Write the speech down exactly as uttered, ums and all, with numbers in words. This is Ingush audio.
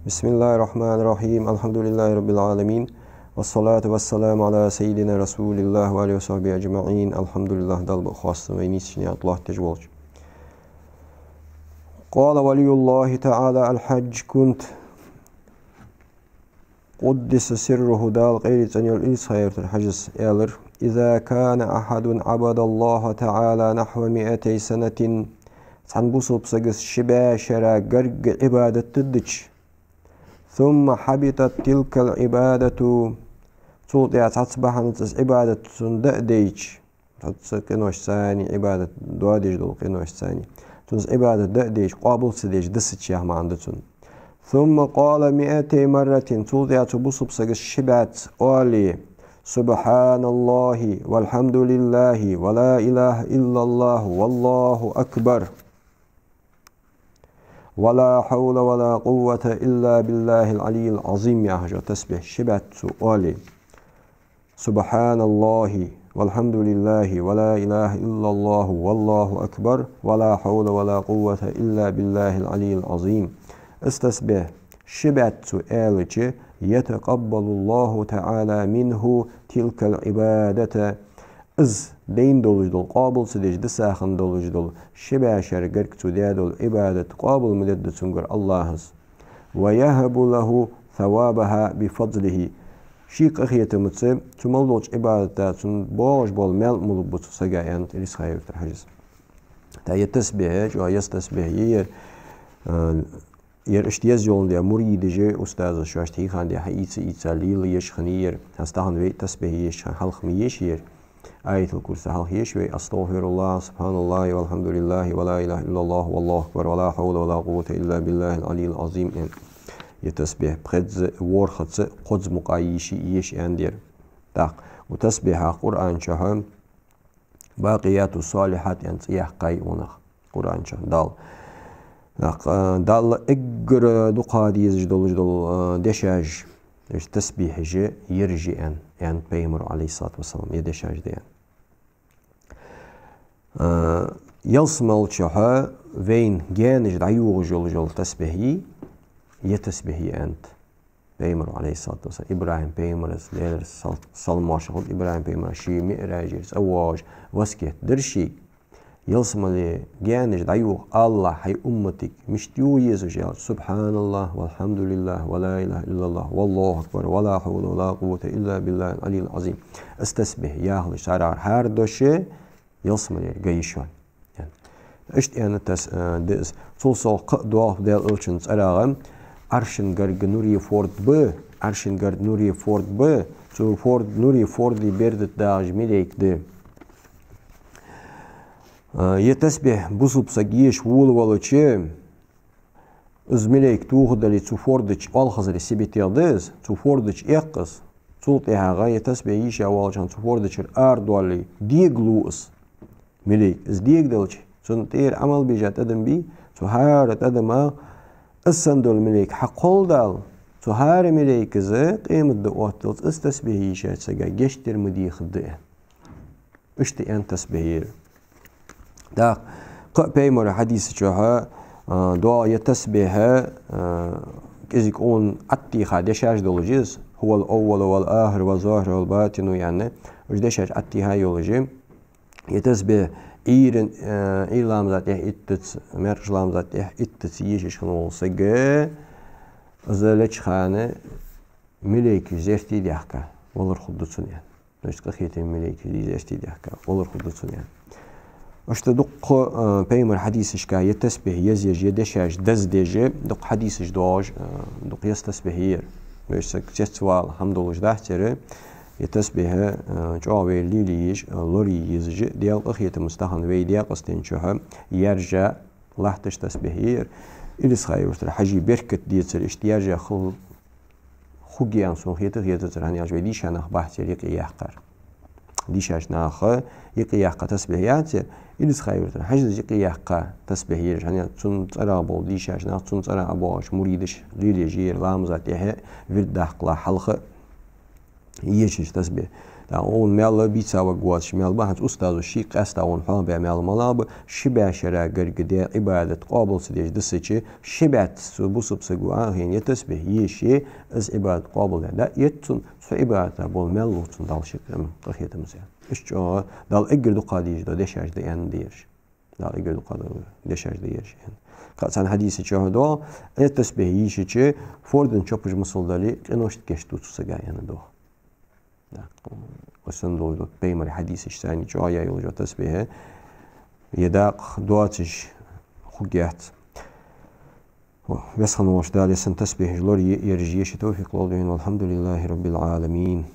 بسم الله الرحمن الرحيم. الحمد لله رب العالمين. والصلاة والسلام على سيدنا رسول الله وعلى آله وصحبه أجمعين. الحمد لله, Дала ба хоастам вай нийсача наькъа тӀа лоаттадеш волча. قال ولي الله تعالى الحاج كنت قدس سره, Дала къайле цӀена йола Илисха-Юртара Хьажас аьлар: إذا كان أحد عبد الله تعالى نحو مائتي سنة, цхьан бусалба саго ши бӀаь шера гарга Ӏибадат дича, ثم حبطت تلك العبادة, цул тӀехьа цхьацца бахьанаца из Ӏибадат цунна дӀа а дайча, цхьацца къиношца, Ӏибадат доадеш дола къиношца, цунца Ӏибадат дӀа а дайча, къоабал ца деш дисача, яха маӀан да цун. ثم قال مائتي مرة, цул тӀехьа цу бусалба саго ши бӀаьцца оале: سبحان الله والحمد لله ولا إله إلا الله والله أكبر ولا حول ولا قوة إلا بالله العلي العظيم яхаш йола тасбихь ши бӀаьцца цо оале: سبحان الله والحمد لله ولا إله إلا الله والله أكبر ولا حول ولا قوة إلا بالله العلي العظيم. Из тасбихь ши бӀаьцца цо аьлча, يتقبل الله تعالى منه تلك العبادة. Из дайна долаш дола, къоабал ца деш диса хинна долаш дола ши бӀаь шера гарга цо даь дола Ӏибадат къоабал ма дергда цунгара АллахӀа. ويهب له ثوابها بفضله. Ший къахетамца цу мел долча Ӏибадата цунна боагӀаш бола маьл а ма лургба цу сага, аьннад Илисха-Юртара Хьажас. ТӀаккха ер тасбихь, чӀоагӀа еза тасбихь я ер, а, ер иштта еза йоландаь муридаша, устазаша шоашта хьийхандаь хьаийца-ийца лелаеш хиннай ер. ХӀанз тахан вай тасбихь ешача хана хьалха ма еший ер. Аятал-Курси хьалха еший вай: أستغفر الله، سبحان الله، والحمد لله، ولا إله إلا الله، والله أكبر، ولا حول ولا قوة إلا بالله العلي العظيم, аьнна. Ер тасбихь пхезза, ворхӀазза, кхозза мукъагӀа еший, еший аьннад ер. ТӀаккха укх тасбихьах Къуръан чу Бакъияту ссалихьат аьнна цӀи яьккхай цунах Къуръан чу Дала. ТӀаккха, а, Далла эггара дукха дезаш долаш дола, а, дешаш, то есть тасбихьаш, ераш я аьнна, аьннад Пайхамаро, Ӏалайхи ссалату вассалам, ер дешаш да аьнна. А, ялсмале чу вайна гаьнаш дӀайохаш йолаш йола тасбихь я, ер тасбихь я аьннад Пайхамаро, Ӏалайхи ссалату вассалам. ИбрахӀим пайхамара, Даьлера сал-, салам-моаршал хилда ИбрахӀим пайхамара, ше МиӀражера цӀавоагӀаш васкет дир шийга. Ялсмале гаьнаш дӀайоха, АллахӀ, хьай умматага мишта юха еза уж аьлча: سبحان الله والحمد لله ولا إله إلا الله والله أكبر ولا حول ولا قوة إلا بالله العلي العظيم. Из тасбихь яхалаш царех хӀара дош ялсмалера га я шоана. Иштта аьнна тас-, а, да из. Цул совгӀа кхы а доагӀа Даьла Элчан цӀерагӀа: Ӏаршан гарга нуре форд ба, Ӏаршан гарга нуре форд ба, цу форд-, нуре форда бердат дагӀаш малейк да. А, ер тасбихь бусалба саг еш волавелча, из малейк тохадале цу форда чу, оалхазаре сибатех да из, цу форда чу эккх из. Цул тӀехьагӀа ер тасбихь еша воалача хана цу форда чура арадоале, дега лу из малейк. Из дега даьлча, цунна тӀера Ӏамал беш тӀадам бий, цу хӀара тӀадамах из санна дола малейк хьакхолладаьлча, цу хӀара малейкаца къематди оттаделча из тасбихь ешача сага гешт дар ма дехаргда аьнна. Иштта аьннад тасбихь ер. ТӀаккха кхы а Пайхамара хьадиса чу, а, доагӀа ер тасбихь, а, кӀезига къона Ӏаттийха дешаш долаш я из: هو الأول والآخر والظاهر والباطن, аьнна, уж дешаш Ӏаттийха йолаш я. Ер тасбихь Ӏуйран, а, Ӏуйра ламаза тӀехьа иттаза, маьркӀажа ламаза тӀехьа иттаза ешаш хинна вола саг, из леча хана малейкаш зерте даьхка валар хургда цунна аьнна. Значит, къахетама малейкаш зерте даьхка валар хургда цунна аьнна. Иштта дукха, а, Пайхамара хьадисашка ер тасбихь еза еш, ер дешаш деза деш, дукха хьадисаш доагӀаш, а, дукха еза тасбихь я ер. То есть саг цецвала хӀама долаш дац ер, ер тасбихь, а, чӀоагӀа вай лелае езаш, а, лорае езаш, Даьла къахетамца тахан вай даькъастен чу яьржа латташ тасбихь я ер. Илисха-Юртара Хьажий беркат децар иштта яьржа хул-, хургья аьнна сона хета, хетацар, хӀана аьлча вай дийша нах бац ер юкъе яьккхар. Дийшача наха юкъе яьккха тасбихь яц ер, Илисха-Юртара Хьажас юкъе яьккха тасбихь я ер, хӀана аьлча цун цӀерагӀа бола дийша нах, цун цӀерагӀа боагӀаш муридаш лелаеш я ер ламаза тӀехьа, вирд даккхале хьалха ешаш тасбихь. ТӀаккха вайна маьл бийца варгвоацаш маьл ба, хӀанз устазо ший къаьстта вайна хьоахабаь маьл малагӀа ба, ши бӀаь шера гарга даь Ӏибадат къоабал ца деш диссача, ши бӀаь цу бусалба саго а хьайна е тасбихь ешача, из Ӏибадат къоабал даь. Да, эццун цу Ӏибадата бола маьл лув цунна Дала ший къахетамца. Иштта чӀоагӀа Дала эггара дукха дезаш дола дешаш да аьнна дераш. Дала эггара дукха дола дешаш да ераш аьнна. Кхы цхьан хьадиса чу хьадоагӀа, Ӏе тасбихь йийшача, фордан чопаш масал дале, къиношта гешт ду цу сага аьнна доагӀа. Да. Ва санна долаш дола пайхамара хьадисаш царна чӀоагӀа йолаш йола тасбихь. Е дакъа доацаш хургьяц. Веза хинна волча Дала ер санна тасбихьаш лорае, ераш еше товфикъ лолда вайна. والحمد لله رب العالمين.